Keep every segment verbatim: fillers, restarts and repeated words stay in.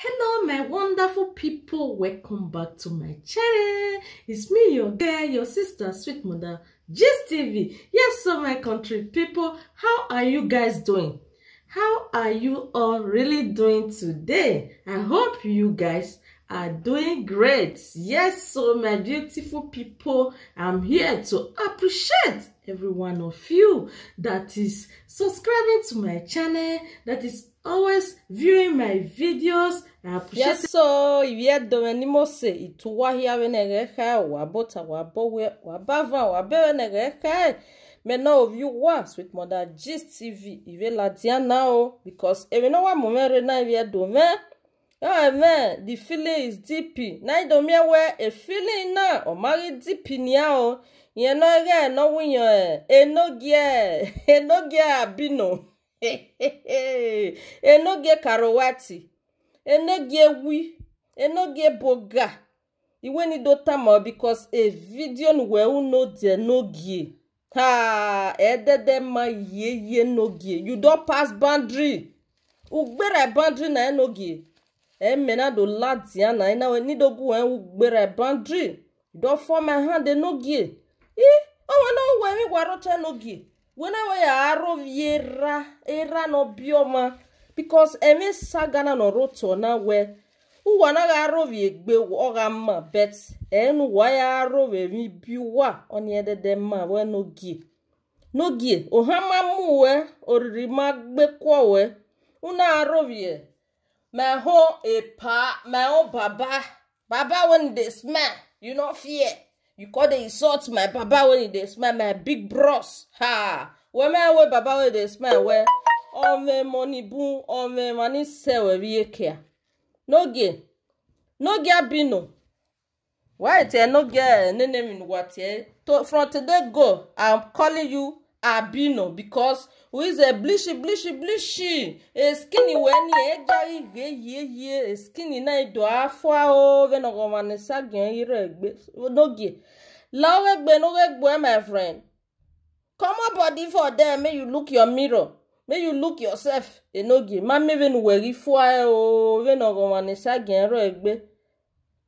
Hello, my wonderful people. Welcome back to my channel. It's me, your girl, your sister, sweet mother, Gist T V. Yes, so my country people, how are you guys doing? How are you all really doing today? I hope you guys are doing great. Yes, so my beautiful people, I'm here to appreciate every one of you that is subscribing to my channel, that is always viewing my videos. I appreciate. Yes, so ivbi Ẹdo mwẹ ne I mose, I tuẹ uwa hia vbene ghẹ khae, wa bota, wa bọ wẹ, wa ba van, wa bọ vbene ghẹ khae. Mẹ ne ovbi uwa, sweet mother, Gist T V, I vbe ladian na o, because emwi ne ọ wa mu mwẹ rre na ivbi Ẹdo mwẹ, ọ mwẹ, the feeling is deep. Ne I do miẹn wẹ e feeling na, ọ ma ghi deep nian o. Rẹn ne ọ ghẹ ne ọ winyan Enogie, Enogie Abino. Enogie Karowati, Enogie Wi, Enogie Boga. I wẹ ne I do tama, because e video ne uwẹ ru ne ọ di Enogie, ha, ẹdẹdẹ ma ye ye Enogie. You don pass boundary. U gberra boundary na Enogie. Ẹ mẹ na do ladian na, I na wẹ ne I do gu ẹn, u gberra boundary. Don fall my hand Enogie. I, ọ wẹ ne ọ wẹ emwi wa rre otọ Enogie. Wẹ na wẹ ya rhovbiẹ erha, erha ne ọ biẹ ọmwa. Because ẹmwẹ saga na ne ọ rre otọ na wẹ, uwa na gha rhovbiẹ egbe ọ gha ma, but ẹ ne uwa ya rhovbiẹ emwi biẹ uwa, ọnii ẹdẹdẹ ma vbe Enogie. Enogie, ohan ma mu uwẹ, oriri ma gbe kuọ uwẹ, u na rhovbiẹ, my own epa, my own baba, baba wey dey smell, you no fear. You come dey insult my baba wey dey smell, my big bros. Ha! Wẹ ma wẹ baba wey dey smell wẹ, ọ mwẹ emọ ni bun, ọ mwẹ emwa ni sẹ ruẹ vbe iyeke a. Enogie, Enogie Abino. Wa i tie Enogie nene emwi ne uwa tie. To, from today go, I'm calling you Abino, because u is a blishi, blishi, blishi. E skin wẹ ni, e gia ghi ghe ye ye, e skin na i do a fua o, vbene ọghọmwa ne Sagiẹn ghi rre egbe. Enogie, la ọghe egbe ne u ghe gbe, my friend. Comot body for there, make you look your mirror, make you look yourself. Enogie, ma miẹn vbene uwẹ ghi fua ẹre o, vbene ọghọmwa ne Sagiẹn rre egbe.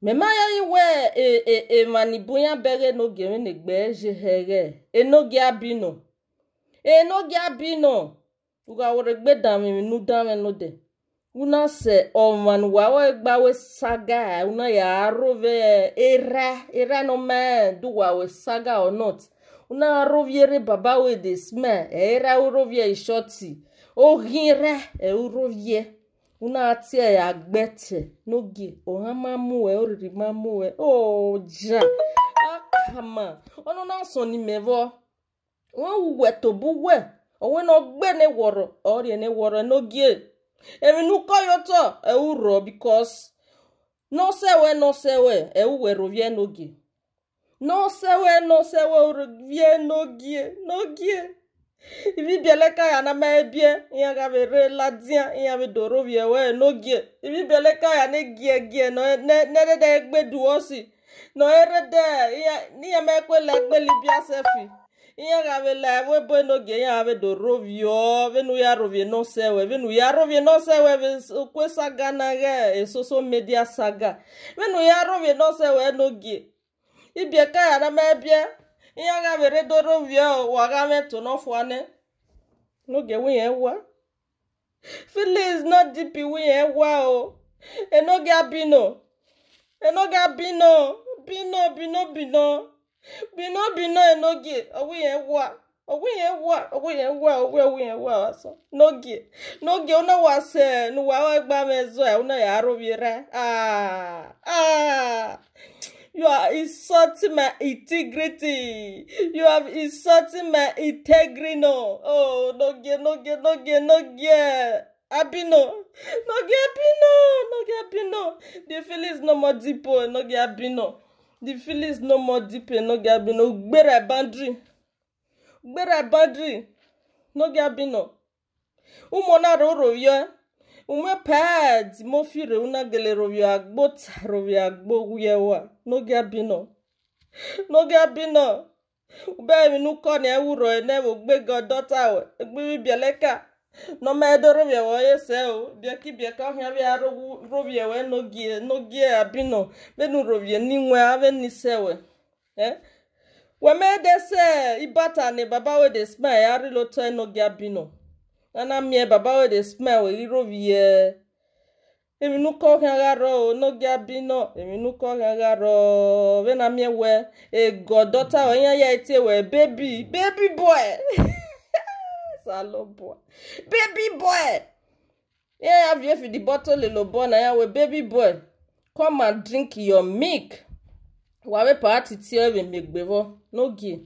Mẹ ma yayi wẹ e, e, emwa ni bun iran bẹghe Enogie vbene egbe ye hẹ ẹghẹ. Enogie Abino. Enogie Abino. U gha werriegbe danmwẹ emwi ne u danmwẹ nodẹ. U na sẹ ọmwa ne uwa ru ẹre gbe aro saga, u na ya rhovbiẹ erha, erha ne ọ ma rẹn do uwa ru saga or not. U na rhovbiẹ erha baba wey dey smell, ẹ erha u rhovbiẹ ishọti, oghian erha ẹ u rhovbiẹ. U na tie ẹre ya gbe ẹtẹ. Enogie, ohan ma mu uwẹ, oriri ma mu uwẹ. Oja, akama, ọ nọ na sọn ne imẹ vbọ. Wẹ uwẹ tobọ uwẹ, ọ wẹ ne ọ gbe ne wọrọ, ọ rhie ne wọrọ Enogie. Emwi ne u kọ ye otọ, ẹ u rrọọ, because ne ọ sẹ wẹ, ne ọ sẹ wẹ, ẹ u wẹ rhovbiẹ Enogie. Ne ọ sẹ wẹ, ne ọ sẹ wẹ, u rhovbiẹ Enogie, Enogie. Ivbi ibiẹka ya na ma biẹ, iran gha vbe rre ladian, iran vbe do rhovbiẹ wẹ Enogie. Ivbi ibiẹka ya ne giẹgiẹ, ne ọ, ne, ne ẹdẹdẹ egbe du ọsi, ne ọ rre dẹ, iran, ne iran ma kue la egbe Libya sẹfi. Iran gha vbe la ẹvbo ebo Enogie, iran gha vbe do rhovbiọ, vbene u ya rhovbiẹ ne ọ sẹ wẹ, vbene u ya rhovbiẹ ne ọ sẹ wẹ, vbe s-, ukue saga na ghẹ, e social media saga. Vbene u ya rhovbiẹ ne ọ sẹ wẹ Enogie. Ibiẹka ya na ma biẹ, iran gha vbe rre do rhovbiẹ o, wa gha mwẹ to ne ọ fua nẹ. Enogie wẹ irẹn wa. Feelings no deep wẹ irẹn wa o. Enogie Abino. Enogie Abino. Bino, bino, bino. Bino, bino, Enogie. Ọ wẹ irẹn wa. Ọ wẹ irẹn wa. Ọ wẹ irẹn wa. Ọ wẹ, ọ wẹ irẹn wa, wa sọ. Enogie. Enogie, u na wa sẹ ne uwa ru ẹre gbe amwẹ zọ, u na ya rhovbiẹ erha. Ah. Ah. You are insulting my integrity. You have insulting my integrity. No. Oh, Enogie, Enogie, Enogie, Enogie. Abino. Enogie Abino. Enogie Abino. The feelings no more deep, oh, Enogie Abino. The feelings no more deep, Enogie Abino. U gberra boundary. U gberra boundary. Enogie Abino. U mu na roro vbiẹ, u mu pad mo fi rre, u na gele rhovbiẹ agbota, rhovbiẹ agbo wiẹ wa. Enogie Abino. Enogie Abino. U bẹghe emwi ne u kọ nian, ẹ wu rrọọ nẹ vbe ogbe gẹ ọdọta ruẹ, egbe ivbi ibiẹka. Ne ọ ma do rhovbiẹ wẹ ọre sẹ o, biẹkibiẹka ọ khian vbe a rhovbiẹ wẹ Enogie, Enogie Abinọ, vbene u rhovbiẹ ne iwẹn a vbe ni sẹ wẹ. Eh? Wẹ mẹ de sẹ ibata ne baba wẹ de smile a rhie otọ Enogie Abinọ. A na miẹn baba wẹ de smile wẹ ghi rhovbiẹ. Emwi ne ukọ khian gha rrọọ o, Enogie Abinọ, emwi ne ukọ khian gha rrọọ, vbene a miẹn wẹ egọ dọta wẹ iran ya tie wẹ baby, baby boy. Osanobua, baby boy. Iran ya viọ feeding bottle lele obọ na, iran wẹ baby boy, come and drink your milk. Wa vbe party tie vbe miegbe vbọ, Enogie,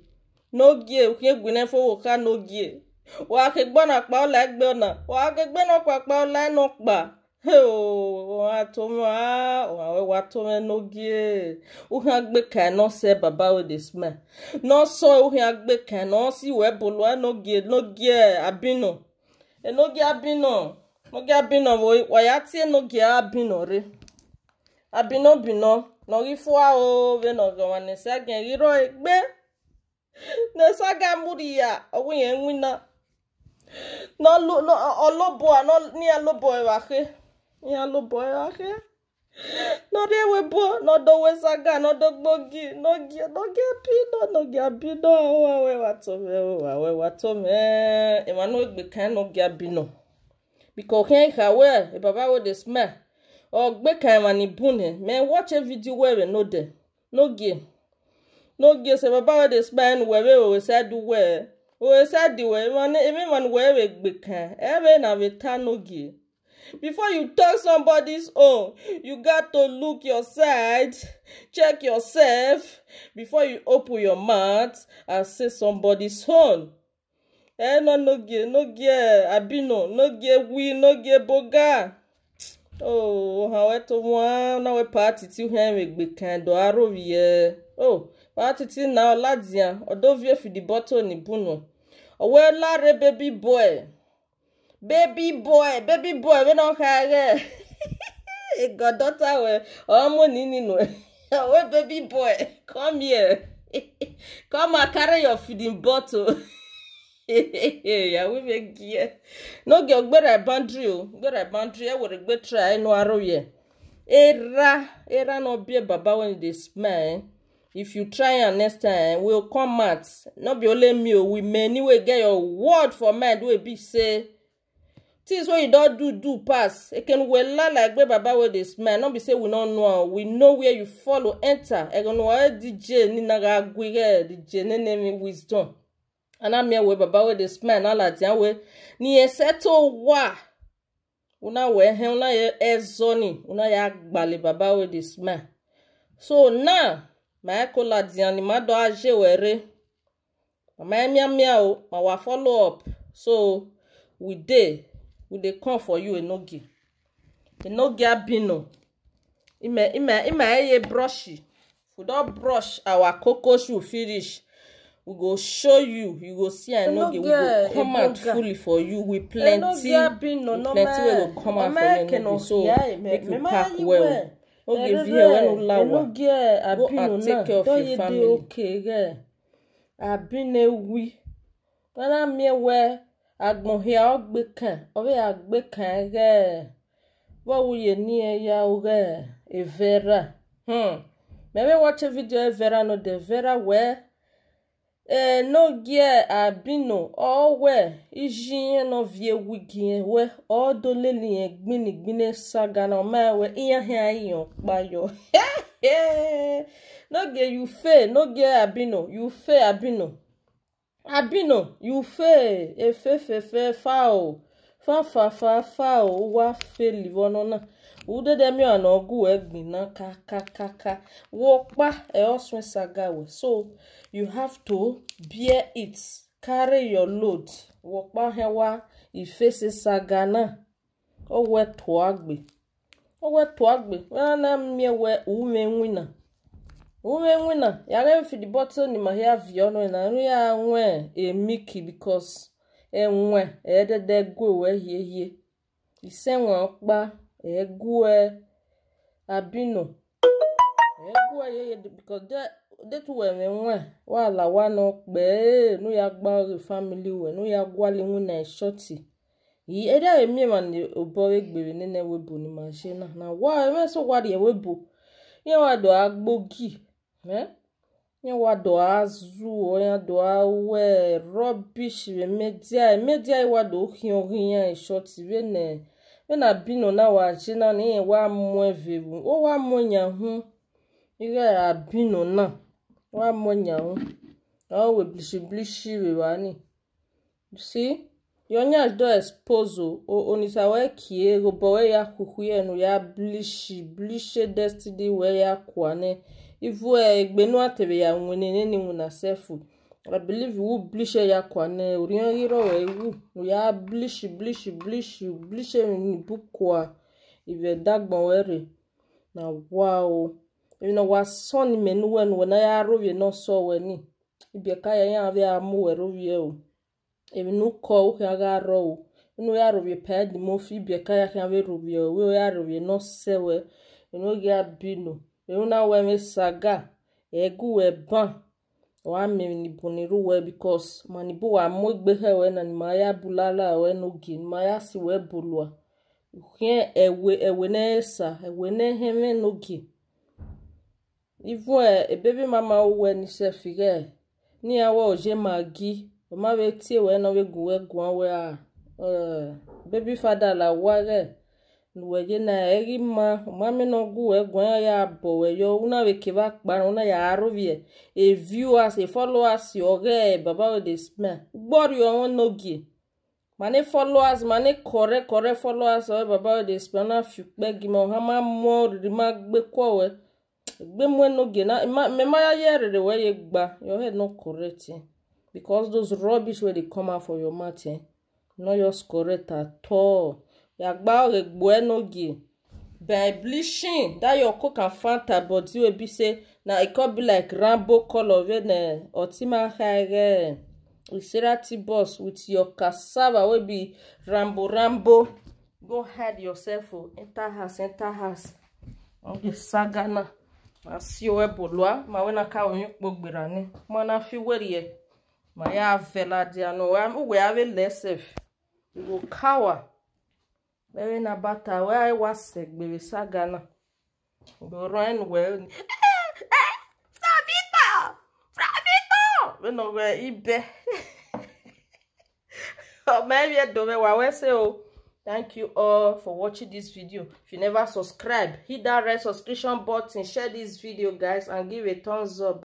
Enogie, u khian egbe ne fo vbe okha Enogie. Wa khegbe ọna kpa ọ la egbe ọna, wa khegbe nọkpa kpa ọ la nọkpa. Heo, wa to mwẹ a, wa wẹ wa to mwẹ Enogie. U khian gbe kan ne ọ sẹ baba wẹ de smile. Ne ọ sẹ u khian gbe kan ne ọ si wẹ bolua Enogie, Enogie Abinọ. Enogie Abinọ, Enogie Abinọ vbe wa ya tie Enogie Abinọ rre. Abinọ Abinọ, ne ọ ghi fua o, vbene ọ ghe ọmwa ne saga ghi rrọọ egbe. Ne saga mu rhia, ọ wẹ irẹn winna. Ne ọ lo, ne ọ, ọ lobọ, ne ọ, ne iran lobọ ẹre vbe akhe. Iran lobọ ẹre vbe akhe. Ne ọ rhie ẹvbo ebo, ne ọ do wẹ saga, ne ọ do gbe ogi, Enogie, Enogie Abinọ, Enogie Abinọ, wa wẹ wa to mwẹ, wa wẹ wa to mwẹ. Emwa ne ọ gbe kan Enogie Abinọ. Because ọ khian kha wẹ, e baba wẹ de smile. Ọ gbe kan emwa ni bun nẹ, mẹ watch a video wẹ vbe nodẹ. Enogie. Enogie sẹ baba wẹ de smile ne uwẹ vbe ro side uwẹ. Ro side uwẹ, emwa ne, emwa ne uwẹ vbe gbe kan, ẹ vbe na vbe ta Enogie. Before you talk somebody's own, you got to look your side, check yourself before you open your mouth and say somebody's own. Ẹ nọ Enogie, Enogie Abinọ, Enogie Wi, Enogie Boga. Oh, ohan wẹ to wan, na wẹ party ti u khian vbe gbe kan do a rhovbiẹ. Oh, party ti na ọ ladian, ọ do viọ feeding bottle ni bunu. Ọ wẹ la rre baby boy. Baby boy, baby boy, vbene ọ kha ẹghẹ. Egọ dọta wẹ, ọ mu ni ni nuẹ. Ọ wẹ baby boy, come here. Come and carry your feeding bottle. Ya wẹ vbe giẹ. Enogie, ọ gberra boundary o, gberra boundary, ẹ wẹ rre gbe try ne u a rhovbiẹ. Erha, erha ne ọ biẹ baba wẹ ni de smile. If you try am next time, we will come out. No be only me o, we many wey get your word for mind wey be say things wey you don do, do pass. Eke ne uwẹ lala egbe baba wey dey smile, no be say we no know am, we know where you follow enter. Ẹghẹ ne uwa re D J ni na gha gu ighe D J nene emwi wisdom. A na miẹn wẹ baba wey dey smile na ladian wẹ, ne irẹn sẹtin owa. Una wẹ hẹn, una ye ẹzọ ni, una ya gbalẹ baba wey dey smile. So now, ma ẹko ladian ni ma do a je wẹ rre. Ma ma mianmian o, ma wa follow up. So, we dey, we dey come for you, Enogie. Enogie Abino. Ima, ima, ima ye brush. If we don brush our cocoa shoe finish, we go show you, you go see Enogie. We go come out fully for you with plenty, with plenty wey go come out for you, Enogie. So, make you pack well. Oge vi hẹ wẹ no la wa. Go and take care of your family. Abino wi. Wa na miẹn wẹ agbọn hia ọ gbe kan, ọ vbe a gbe kan ẹghẹ vbe ọ wu ye ne irẹn ya ru ghe Vera. Hmm. Mẹ vbe watch video Vera nọ de, Vera wẹ, Enogie Abino, ọ wẹ iye irẹn ne ọ viọ wig irẹn wẹ, ọ do lele irẹn gbinni gbinni saga na, ọ ma rẹn wẹ iran khian re irẹn ọkpa yọ. Enogie, you fail, Enogie Abino, you fail, Abino. Abino, you fail, efe fe fe fa o, fa fa fa fa o, wa fail vbe ọnọ na. U dede miẹn ọna ne ọ gu uwẹ gbinna kakakaka. Wẹ ọkpa, ẹ ọ suẹn saga wẹ. So, you have to bear it, carry your load. Wẹ ọkpa hẹn wa, i face saga na. Ọ wẹ tua gbe. Ọ wẹ tua gbe. Wẹ na miẹn wẹ u mwẹ iwinna. U mwẹ iwinna. Ya ghẹ feed bottle ni ma hia viọ nọ na, ne u ya wẹn emiki because ẹwẹn ẹ dẹdẹ gu wẹ hiehie. Isẹn wẹn ọkpa, ẹ gu ẹ Abino. Ẹ gu ẹ hiehie because de, de tu wẹ mwẹ wẹn, wa la wa nọ kpẹẹ, ne u ya gba ghe family wẹ, ne u ya gualọ iwinna shorty. I erriọ miẹn emwa ni obọ vbe gbe vbe nene ẹvbo ebo ni ma je na. Na wa, ẹmwẹ so wa rrie ẹvbo ebo. Iran wa do a gbe ogi. Eh? Iran wa do a zuọ, iran do a wẹ rubbish vbe media. Media wa do khian oghian short vbene, vbene Abino na wa je na ni, iran wa mu ẹn vbe vbu. Ọ wa mu ẹn yan uhunmwu. Ighẹ Abino na, ọ wa mu ẹn yan uhunmwu. Ọ wẹ blishi blishi vbe evba ni. You see, your nyash don expose o, o, onisa wẹ kie, ghobọ wẹ ya khukhue ne u ya blishi, blishi destiny wẹ ya kua nẹ. Ivu egbe ne a te vbe ya winna nene iwinna sẹfu. I believe u blishi ya kua nẹ, orhiọn ghi rrọọ wẹ wu, u ya blishi, blishi, blishi, blishi emwi ni bu kua, ivbi ẹdagbọn wẹ rre. Na wa o, emwi ne ọ wa sọn ni mẹ ne uwẹ ne uwẹ na ya rhovbiẹ ne ọ sẹ wẹ ni. Ibiẹka ya iran vbe a mu wẹ rhovbiẹ o. Emwi ne u kọ u khian gha rrọọ o. Unu ya rhovbiẹ pa ẹdimọ fi ibiẹka ya khian vbe rhovbiẹ o, wẹ ya rhovbiẹ ne ọ sẹ wẹ. Unu ghi Abino, unu na wẹ mwẹ saga, ẹ gu wẹ ban. Ọ gha miẹn emwi ni bun ni rre uwẹ, because ma ni bu wa mu egbe khẹ wẹ na, ni ma ya bu lala wẹ ne ogie, ni ma ya si wẹ bu lua. Ukhiẹn ẹwe, ẹwe ne esa, ẹwe ne hẹnmwẹ ne ogie. Even e baby mama uwẹ ni sẹf ighẹ ne iran wẹ ọ ye Maggi, ọ ma vbe tie wẹ ne ọ vbe gu wẹ guan wẹ a, eh, baby father la owa ighẹ ne uwẹ ye na, ẹ ghi ma, ọ ma miẹn ne ọ gu wẹ guan, iran ya bọ wẹ yọ, u na vbe kevbe akpa na, u na ya rhovbiẹ e viewers, e followers ọghe Baba wey dey smell. Ugbọrriọ ọmọ ne ogie. Ma ne followers, ma ne correct, correct followers ọghe Baba wey dey smell, na fi ukpẹ gi ma, ọ hama mu rhirhi ma gbe kuọ wẹ. Egbe mu ẹn ne ogie na, ma, mẹ ma ya ye rere wẹ ye gba, your head not correct, eh? Because those rubbish wey dey come out for your mouth, eh, not just correct at all. Ya gba ọghe egbe ẹn ne ogie. By bleaching, that your Coke and Fanta body wey be say na e come be like rainbow color vbene Otima kha ighẹ Iserati boss with your cassava wey be rainbow, rainbow. Go hide yourself o, enter house, enter house. Oge saga na, ma si owẹ bolua, ma wẹ na ka wẹ emwi ukpo gberra nẹ, ma na fi werriẹ, ma ya vẹ ladian nọ, uwẹ avbe lẹ sef, you go cower. Vbe vbe na bata, wẹ a wa sẹ egbe vbe saga na. Vbe orọẹn ne uwẹ ro ni, "Eh, eh, Fravito, Fravito." Vbe ne ọ ghẹ ibẹ. Ọ ma vbe do mwẹ wa wẹ sẹ o. Thank you all for watching this video. If you never subscribe, hit that red subscription button, share this video, guys, and give a thumbs up.